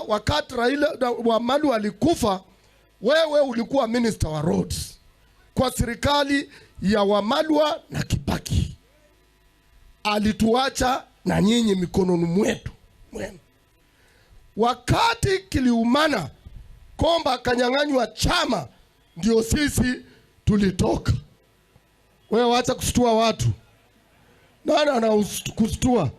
Wakati Raila Wamalwa alikufa, wewe ulikuwa minister wa roads kwa serikali ya Wamalwa na Kibaki. Alituacha na nyinyi mikononi mwetu mwenu. Wakati kiliumana Komba akanyang'anywa chama, ndio sisi tulitoka. Wewe wacha kushtua watu. Nani anakustua?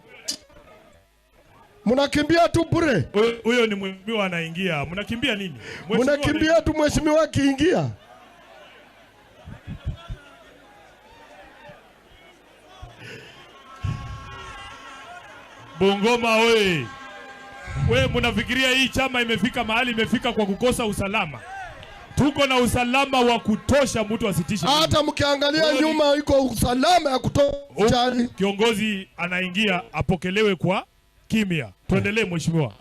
Mnakimbia tu bure. Huyo ni mheshimiwa anaingia. Mnakimbia nini? Mheshimiwa. Mnakimbia tu mheshimiwa akiingia. Bungoma we. We mnafikiria hii chama imefika mahali imefika kwa kukosa usalama? Tuko na usalama wa kutosha, mtu asitishe. Hata mkiangalia Huyo ni- nyuma iko usalama ya kutosha. Kiongozi anaingia apokelewe kwa kimya. Tuendelee mheshimiwa.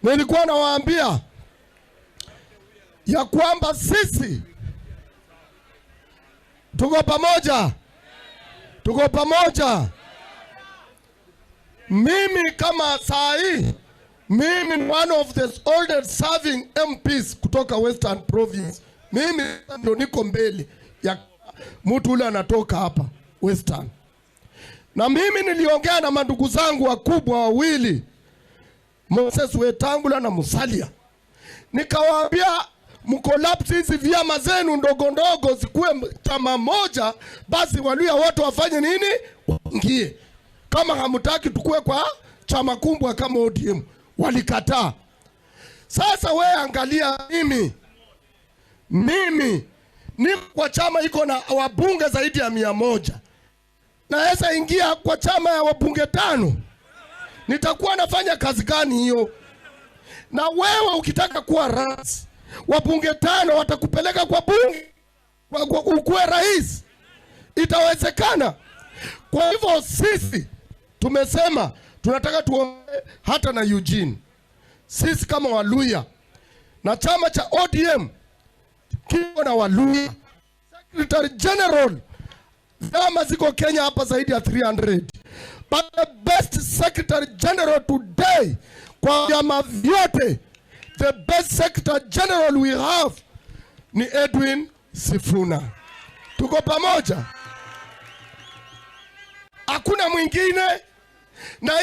Nilikuwa nawaambia ya kwamba sisi tuko pamoja, tuko pamoja. Mimi kama saa hii, mimi ni one of the oldest serving MPs kutoka Western Province. Mimi ndo niko mbele ya mtu ule anatoka hapa Western, na mimi niliongea na mandugu zangu wakubwa wawili, Moses Wetangula na Musalia, nikawaambia mcollapse hizi vyama zenu ndogo ndogo zikuwe chama moja, basi Waluya wote wafanye nini? Waingie. Kama hamtaki tukue kwa chama kubwa kama ODM. Walikataa. Sasa we angalia, mimi niko kwa chama iko na wabunge zaidi ya 100, naweza ingia kwa chama ya wabunge tano, nitakuwa nafanya kazi gani hiyo? Na wewe ukitaka kuwa rais, wabunge tano watakupeleka kwa bunge ukuwe rais, itawezekana? Kwa hivyo sisi tumesema tunataka tuombe hata na Eugene, sisi kama Waluya na chama cha ODM kiko na Waluya. Secretary General, vyama ziko Kenya hapa zaidi ya 300, but the best Secretary General today kwa vyama vyote, the best Secretary General we have ni Edwin Sifuna. Tuko pamoja, hakuna mwingine na